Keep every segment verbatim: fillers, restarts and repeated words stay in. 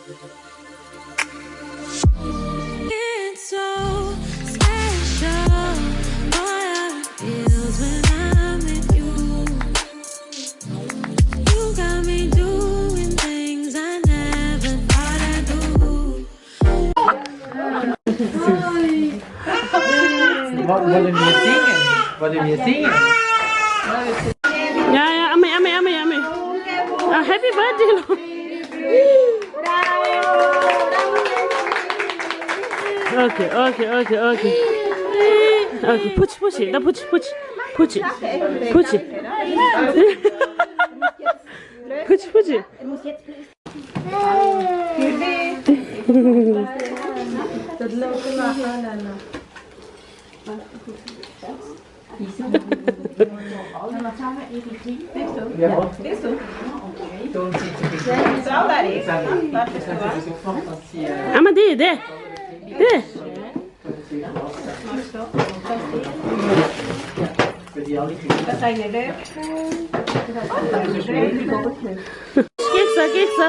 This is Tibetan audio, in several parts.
It's so special, boy, how it feels when I'm with you. You got me doing things I never thought I'd do. What, what are you singing? What are you singing? Yeah, yeah, ame, ame, ame, ame. Uh, happy birthday, lo. Okay, okay, okay, okay. Okay, push, push it, push, push, push it, push it, push, push it. ཨ་མ་དེ་དེ་དེ། ཀེག་ཟ། ཀེག་ཟ།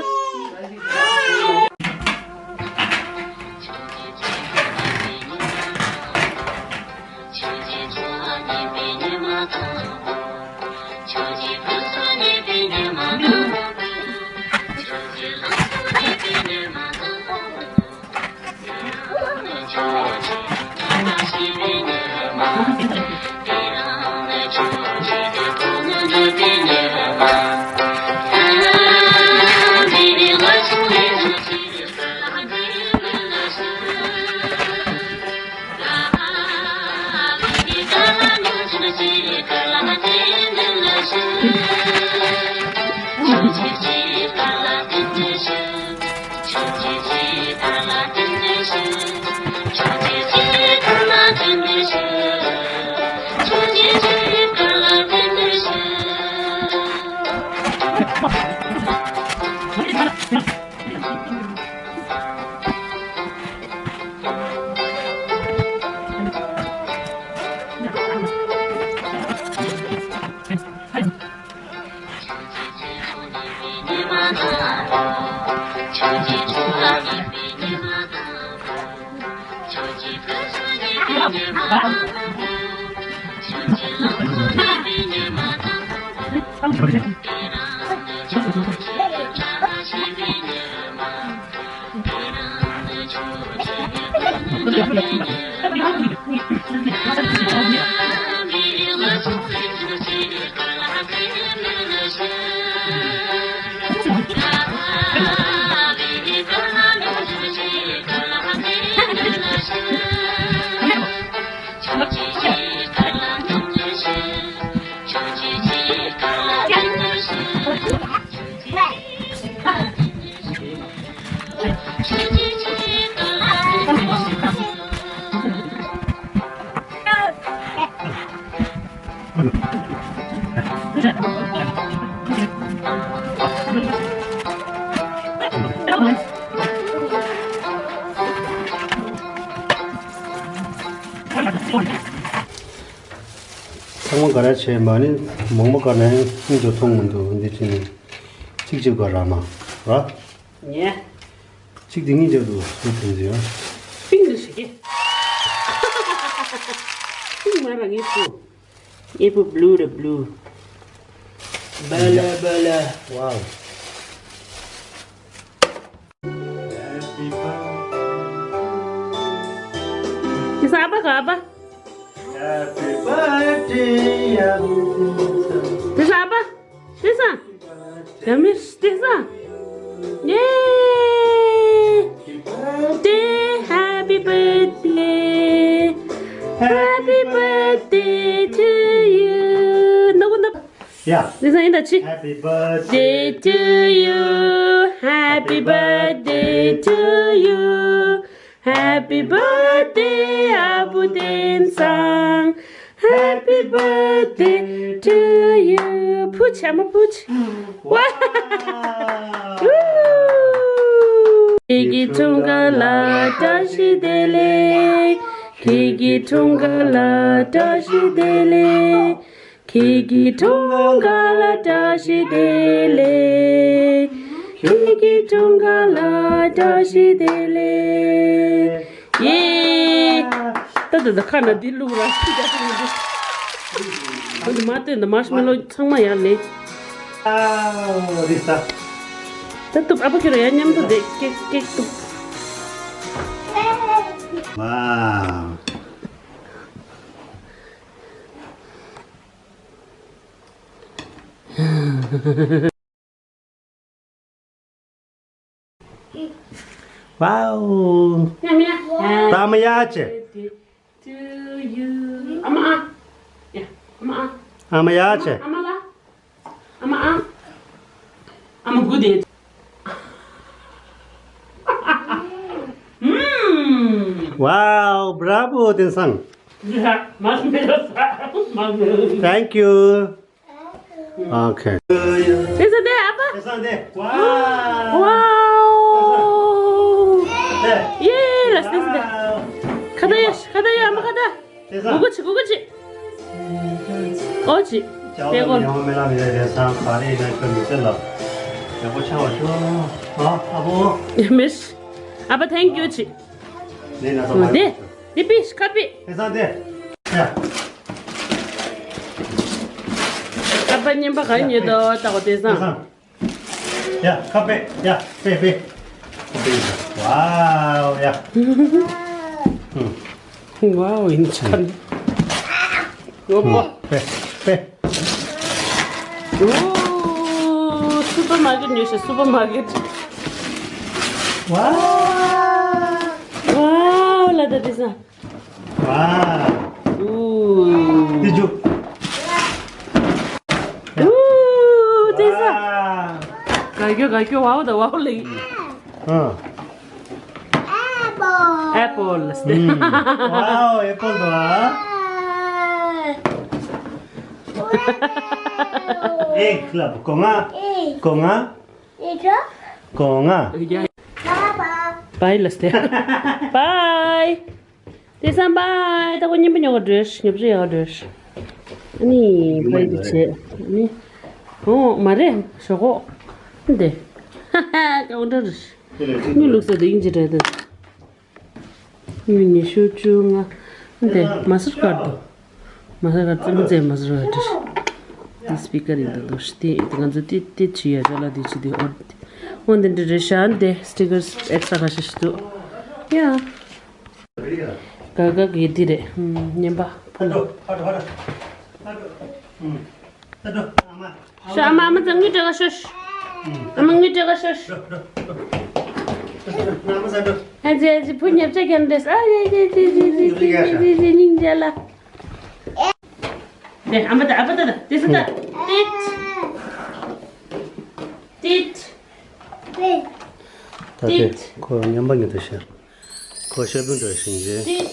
ཚང་མ་ག་རེ་བྱས་མ་ནི་མང་པོ་ག་ནས་སྙིང་རྗེ་མཐོང་མི་འདུག་འདི་བྱས་ནས་གཅིག་གཅིག་ག་ར་མ་ར། ཉེ། གཅིག་དེ་གཉིས་རྒྱབ་ཏུ་སུ་དེ་འཛིན་ཡོད། པིང་ལ་ཞིག་གི། པིང་མ་ར་ངེས་སུ། ཨེ་པུ་བླུ་ར་བླུ། བ་ལ་བ་ལ། ཝའོ། དེ་ས་ཨ་ཕ་ག་ཨ་ཕ། Happy birthday, ཨ་ཕ། དེ་ས་ཨ་ཕ། དེ་ས། Yummy, this one. Yay! Birthday, happy birthday. Happy birthday to you. No, no. Yeah. This one in the chick. Happy birthday to you. Happy birthday to you. Happy birthday, Abu Densang. Happy birthday to you. Puch, I'm a puch. Wow. Woo! Kiki tunga la tashi dele. Kiki tunga la tashi dele. Kiki tunga la tashi dele. Kiki tunga la བཀྲ་ཤིས་བདེ་ལེགས། ཡེ། ད་ད་ད་ཁ་ན་འདི་བླུགས་ར། འདི་མ་བསྟན་ད་མར་ཤི་མེ་ལོ་ཚང་མ་ཡར་ལེན། ཨ་རི་ས། ད་ཏུབ་ཨ་ཕ་ཁྱོད་ར་ཡར་མཉམ་དུ་བསྡད་ཀེག་ཀེག་ཏུབ། ཝའོ། Wow. ཉམས་ཡ། ད་ཨ་མ་ཡ་ཆེ། To you. ཨ་མ་ཨ། ཡ། ཨ་མ་ཨ། ཨ་མ་ཡ་ཆེ། ཨ་མ་ལ། ཨ་མ་ཨ། ཨ་མ་གུ་དེ། ཨུམ། Wow, bravo, དེང་སང་། ཡ། མ་སྨྲས་ས། མ་སྨྲས། Thank you. Okay. དེང་སང་དེ་ཨ་ཕ། དེང་སང་དེ། Wow. Wow. དེ། ཡེ་ལ་དེང་སང་དེ། Wow. ཁ་ད་ཡ། ཁ་ད་ཡ། ཨ་མ་ཁ་ད། དེང་སང་། གུ་གུ་ཆི། གུ་གུ་ཆི། ཨོ་ཆི། ཅའོ་དེ་གོ། ཡང་མེ་ལ་མེ་ལ་དེང་སང་ག་རེ་ཡིན་ན་ཁྱོད་མི་ཚེ་ལ་ཡག་པོ་ཆགས་པ་ཤོག་ཨ་ཨ་བོ། མེ་ཤི། ཨ་ཕ་thank you ཆི། ནས་ན་ཚ་མ་དེ། ཡོང་། དེ་པི་ཤི་ཁ་པི། དེང་སང་དེ། ཡ། ཨ་ཕ་རྔན་པ་ག་རེ་ཉོས་འདུག་ལྟ་གོ་དེང་སང་། དེང་སང་། ཡ། ཁ་པེ། ཡ། པེ་པེ། ཁ་པེ། Wow. ཡ། ཝའོ་ཡིན་ཆ་ནི། ཡོ་པོ། པེ་པེ། ཨོ། སུ་པར་མར་ཀེཊ་ཉོས་ཤག་སུ་པར་མར་ཀེཊ། Wow. ཝའོ་ལ་ད་དེང་སང་། ཝའོ། ཨུ། དེ་ཇུ། ཨུ། དེང་སང་། ཝའོ། ག་གྱོ་ག་གྱོ། ཝའོ་ད་ཝའོ་ལེ། ཨ། Apple. Apple. ཨུམ། ཝའོ་ཨེ་པལ་དོ། ཨེ་ཀླབ་གོ་ང་། གོ་ང་། གོ་ང་། བའི་ལ་སྟེ། བའི། དེང་སང་བའི། ད་ཁོ་རྔན་པ་ཉོ་ག་འགྲོ། ཉོ་ཆ་ཡག་ག་འགྲོ། ཨ་ནི་བའི་དེ་བྱས། ཨ་ནི། ཨོ་མ་རེད་ཞོག་གོ། འདི། ཧ་ཧ། ཀའུན་ཊར། དངུལ་བླུགས་ས་དེ་དབྱིན་ཇི་འདྲ་དེ། དངུལ་ཉི་ཤུ་བཅོ་ལྔ། འདི་མ་སར་ཀར་དུ། མ་སར་ཀར་ཙི་མོ་ཙེ་མ་སར་ཀར་དུ། འདི་སི་པི་ཀར་ཡིན་ད་དོ་ཤི་དེ། ང་ཚོ་དེ་དེ་ཆི་ཡ་ཅ་ལག་དེ་ཆི་དེ་ཨོ། ཨོ་འདི་འདྲ་རེད་ཤག་འདི་སི་ཊི་ཀར་ཨེག་སི་ཊ་ར་ཁ་ཤས་ཤིག་འདུག་ཡ། ག་ག་གི་འདི་རེད། ཨུམ། རྔན་པ་ཕུ་ལ། ཤོ་ཨ་མ། ཨ་མ་ཚ་དངུལ་སྤྲད་ག་ཤོག་ཨ་མ་དངུལ་སྤྲད་ག་ཤོག་ཨ་ཙི་ཨ་ཙི་བུ་ཉབ་ཆ་རྒྱབ་འདྲེས། ཨ་ཡེ་ཡེ་ཡེ་ཡེ་སྙིང་རྗེ་ལ། དེ་ཨ་མ་ད་ཨ་ཕ་ད་ད་དེ་སུ་ད། ཏིད། ཏིད། ད་དེ་ཁོ་རྔན་པ་ཉོ་དུ་ཤེས། ཁོ་ཤེས་པུ་འདྲ་ཞིག་རེད། ཏིད།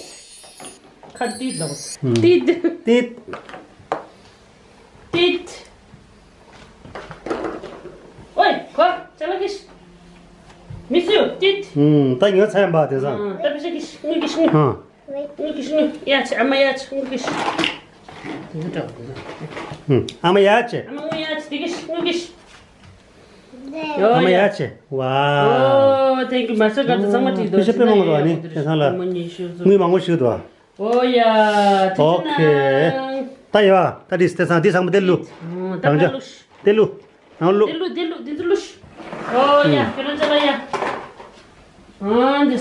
ཁ་ཏིད་ལོ། ཨུམ། ཏིད། ཏིད། ཏིད། ཨོའི་ཁོ་ཅ་ལག་གིས། མི་སུ་ཏིད། ཨུམ། ད་ཉོ་ཚར་ཡིན་པ་དེང་སང་། ཨ། ད་པེ་ཤ་གིས་དངུལ་གིས་དངུལ། ཨ། དངུལ་གིས་དངུལ་ཡ་ཆེ། ཨ་མ་ཡ་ཆེ་དངུལ་གིས། དེ་ཚོ་འདྲ་པོ་དེ་ཚོ། ཨུམ། ཨ་མ་ཡ་ཆེ། ཨ་མ་དངུལ་ཡ་ཆེ་དེ་གིས་དངུལ་གིས། ཨ་མ་ཡ་ཆེ། ཝའོ། ཨོ་thank you། མ་སར་ཀར་དུ་ཚང་མ་བྲིས་འདུག་དཔེ་ཆ་དཔེ་མང་པོ་འདུག་ཨ་ནི་དེང་སང་ལ། དངུལ་མང་པོ་ཞིག་འདུག་ཨ། ཨོ་ཡ། ཨོ་ཁེ། ད་ཡ་ད་དེ་དེང་སང་དེ་ཚང་མ་དེ་བླུགས། ཨོ་ད་རང་ཅག་བླུགས། དེ་བླུགས། ནང་བླུགས། དེ་བླུགས་དེ་བླུགས་དེ་ཚོ་བླུགས། ཨོ་ཡ། ཨུམ། ཁྱོད་རང་ཅག་ལ་ཡ། ཨོ་འདི།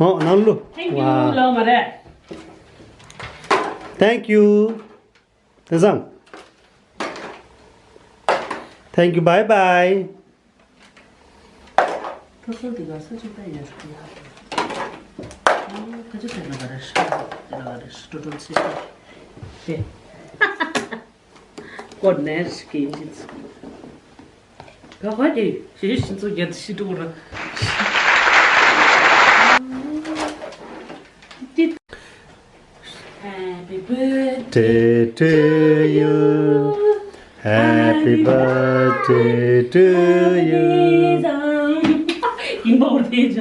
ཨོ་ནང་བླུགས། thank you། ཝའོ། ལོ་མ་རེད། Thank you། དེང་སང་། Thank you. Bye bye། ཕོ་སོ་འདི་ག་ས་ཅིག་ད་ཡོད་རེད་ཡ། ཨོ་ཁ་ཅིག་དེ་ལ་ག་རེ་ཤ་དེ་ལ་ག་རེ་ཤ་ཀྲོ་ཀྲོ་སི་ཀ་དེ། ཀོ་ནེར་སི་ཀིན་ཇིན་སི། ག་བ་དེ་ཞེས་ཤིན་ཚོ་རྒྱ་དེ་ཤི་འགྲོ་ར། Happy birthday to you. Happy birthday to you. ཡིན་པ་འོ་དེ་ཅག་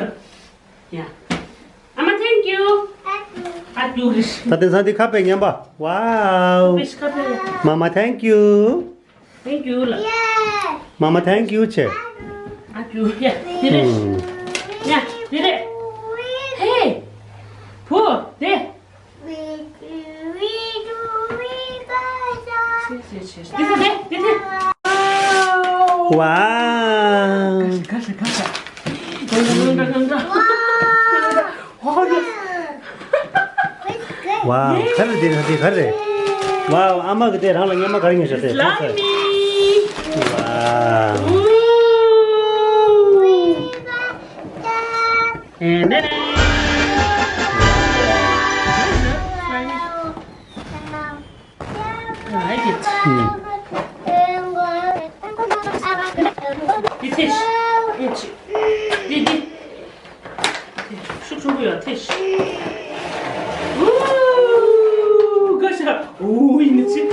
ཡ། ཨ་མ་thank you། ཨ་ཏུ་རིས། ད་དེང་སང་འདི་ཁ་པེ་ཉམས་པ། ཝའོ། ཕེ་ཤ་ཁ་པེ། མ་མ་thank you། Thank you ལ། Mama, thank you བྱས། ཨ་ཅུ་ཡ། དེ་རེད། ཨུམ། ཡ། དེ་རེད། ཧེ། བུ། དེ། དེ་དེ་དེ་དེ་དེ། ཝའོ། ག་ཤ་ག་ཤ། ག་ཤ། ཝའོ། ཝའོ། ག་རེ་དེ་རེད། དེ་ག་རེ་རེད། ཝའོ། ཨ་མ་གི་དེ་རང་ལ་སྔོན་མ་ག་རེ་ཉོས་ཤག་དེ། སླའི་མི། ཝའོ། ཨེ་ནེ། I like it. ཨུམ། དེ་ཐེ་ཤི། ཨེ་ཆི། དེ་དེ། ཤུགས་ཆུང་པོ་ཡོད་ཐེ་ཤི། ཨུ། ག་ཤ། ཨུ་ཡིན་ནི་ཅི།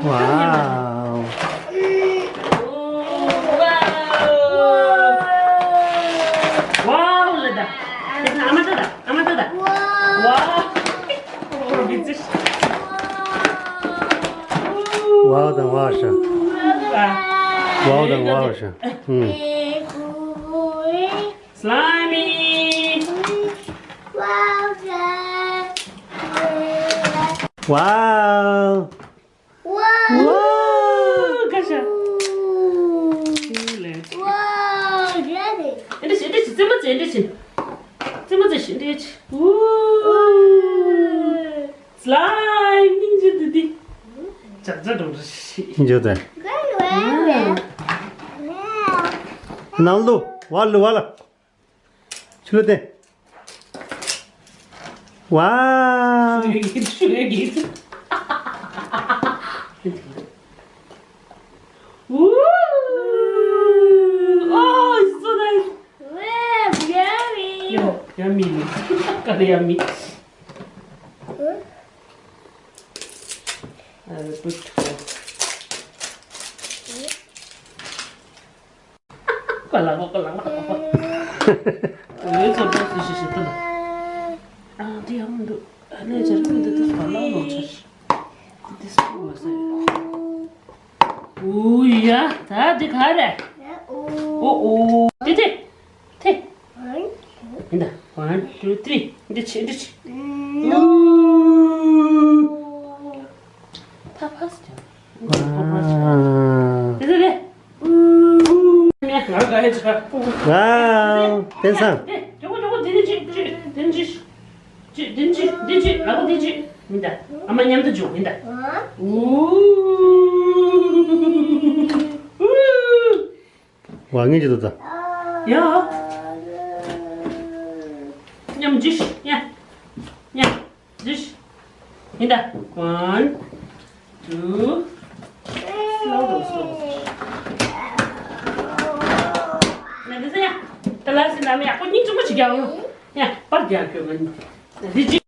ཝའོ། ཝའོ་ལེ་ད། དེ་ཨ་མ་ད་ད། ཨ་མ་ད་ད། ཝའོ། ཨོ་བི་ཙི། ཝའོ་དང་ཝའོ་ཤ། ཝའོ་དང་ཝའོ་ཤ། ཨུམ། སླའི་མི། ཝའོ། ཝའོ། ཝའོ། ག་ཤ། ཨེ་འདྲ་བྱེད། ཨེ་འདྲ་བྱེད། རྩེད་མོ་རྩེ། ཨེ་འདྲ་བྱེད། རྩེད་མོ་རྩེ་ཤིག་ཨེ་འདྲ་བྱེད། ཝའོ། སླའི་མི་འཇུ་དུ་དི། ཅག་ཅག་འགྲོ་ར་ཤི། འཇུ་དེ། ནང་ལུ་ཝ་ལུ་ཝ་ལ། ཆུ་ལོ་ཏེ། ཝའོ། ཤུ་ཡོད་ཀྱི་ཤུ་ཡོད་ཀྱི། ཝུའུ། Oh, it's so nice. Wow, yummy. Yeah, yummy. ཀ་ལེ་ཡ་མི། I will put. ཀ་ལ་ཀ་ལ་ཀ་ལ། ཡོད་ཚོ་འགྲོ་སི་ཤི་ཤི་ཏུ་ལ། ཨ་དེ་ཡང་མི་འདུག་ཨ་ནེ་ཆར་མི་འདུག་དེ་ཚོ་ལ་ལོ་ཆར། དེ་ཚོ་བ་ས་ཡོད། ཨུ་ཡ། ད་དེ་ག་རེད། ཨོ་ཨོ། དེ་དེ། དེ། ཡིན་ད། One, two, three. འདི་ཆེ་འདི་ཆེ། ཨུ། ཕ་ཕ་སི་ཀྱང་། ཨ། དེ་དེ་དེ། ཨུ། ངར་ག་ཧེ་ཆ། ཝའོ། དེང་སང་། དེ་ཇོ་བོ་ཇོ་བོ་དེ་དེ་ཅི་ཅི་དེ་ཅི་ཅི་དེ་ཅི་དེ་ཅི་ཨ་བོ་དེ་ཅི་མི་ད། ཨ་མ་མཉམ་དུ་ཇོ་མི་ད། ཨུ། ཝ་ངེས་ཀྱི་འདུག་ད། ཡ། མཉམ་ཇི་ཤི། ཡ། ཡ། ཇི་ཤི། ཡིན་ད། One, two. Slow down, slow down. ན་འདི་ཟེར་ཡ། ད་ལ་སི་ན་མི་ཡག་པོ་སྙིང་རྗེ་མོ་ཅིག་རྒྱག་ཡོང་། ཡ། པར་རྒྱག་གི་ཡོད་ང་གཉིས། འདི་ཇི།